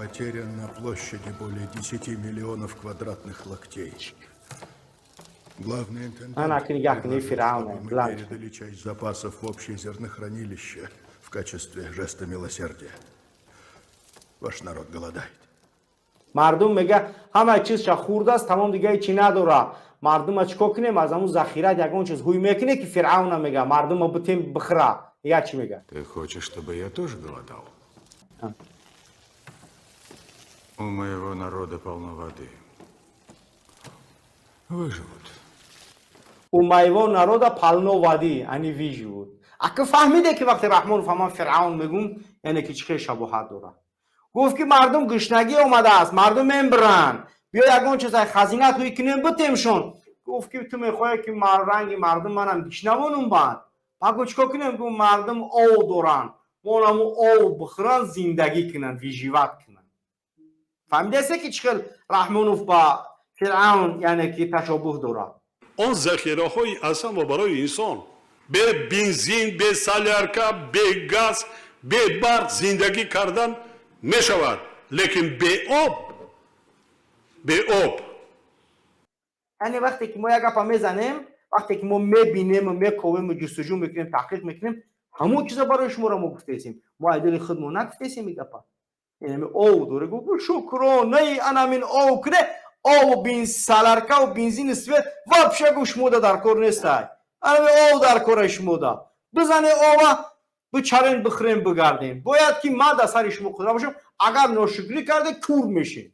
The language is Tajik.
Потерян на площади более 10 миллионов квадратных локтей. Главный интендант Ана книга кни предложил, Фирауна, чтобы мы бланш. передали часть запасов в общее зернохранилище в качестве жеста милосердия. Ваш народ голодает. Мардум, мега, ҳама чизша хурдааст, тамом, дига ҳечи надора. Мардума чӣ кор кунем? Аз ҳамун захира ягон чиз ҳуй мекунем, ки Фиръавна мега, мардума бутем, бихӯра. Дига чӣ мега? Ты хочешь, чтобы я тоже голодал? А. У моего народа полно воды. Выживут. У моего народа полно воды, они выживут. Ака, фаҳмиде, ки вақте Раҳмонов ҳаман Фиръавн мегум, яъне ки чӣ хел шабоҳат дорад. Гуфт, ки мардум гушнагӣ омадааст, мардум мембиранд, биё, ягон чиз ай хазинат ҳуй кунем, бутемшон. Гуфт, ки ту мехоҳӣ, ки ранги мардум манам гишнавонум банд. Паго чӣ кор кунем? Гуфт, мардум ов доранд, мо наму ов бихӯранд, зиндагӣ кунанд, выживать кунанд. Фаҳмидасе, ки чӣ хел Раҳмонов ба Фиръавн, яъне ки, ташоббуҳ дорад? Он захираҳои аслан барои инсон бе бензин, бе солярка, бе газ, бе барқ зиндагӣ кардан мешавад, лекин бе об, бе об. Яъне вақте ки мо як гапа мезанем, вақте ки мо мебинему мековему, ҷустуҷӯ мекунем, таҳқиқ мекунем, ҳамон чиза барои шуморо мо гуфтесем. Мо аз дили худмо нагуфтесем и гапа. Яъне ов доре, гуфт, шукронаи анамин ов куне, ов, бин, соляркаву бензини, свет вообще, гуфт, шумода дар кор нестай, анами ов дар кора. Шумода бизане ова, бичарен, бихӯрем, бигардем. Бояд ки ман дар сари шумо қудрат бошам. Агар ношукрӣ карде, кур мешем.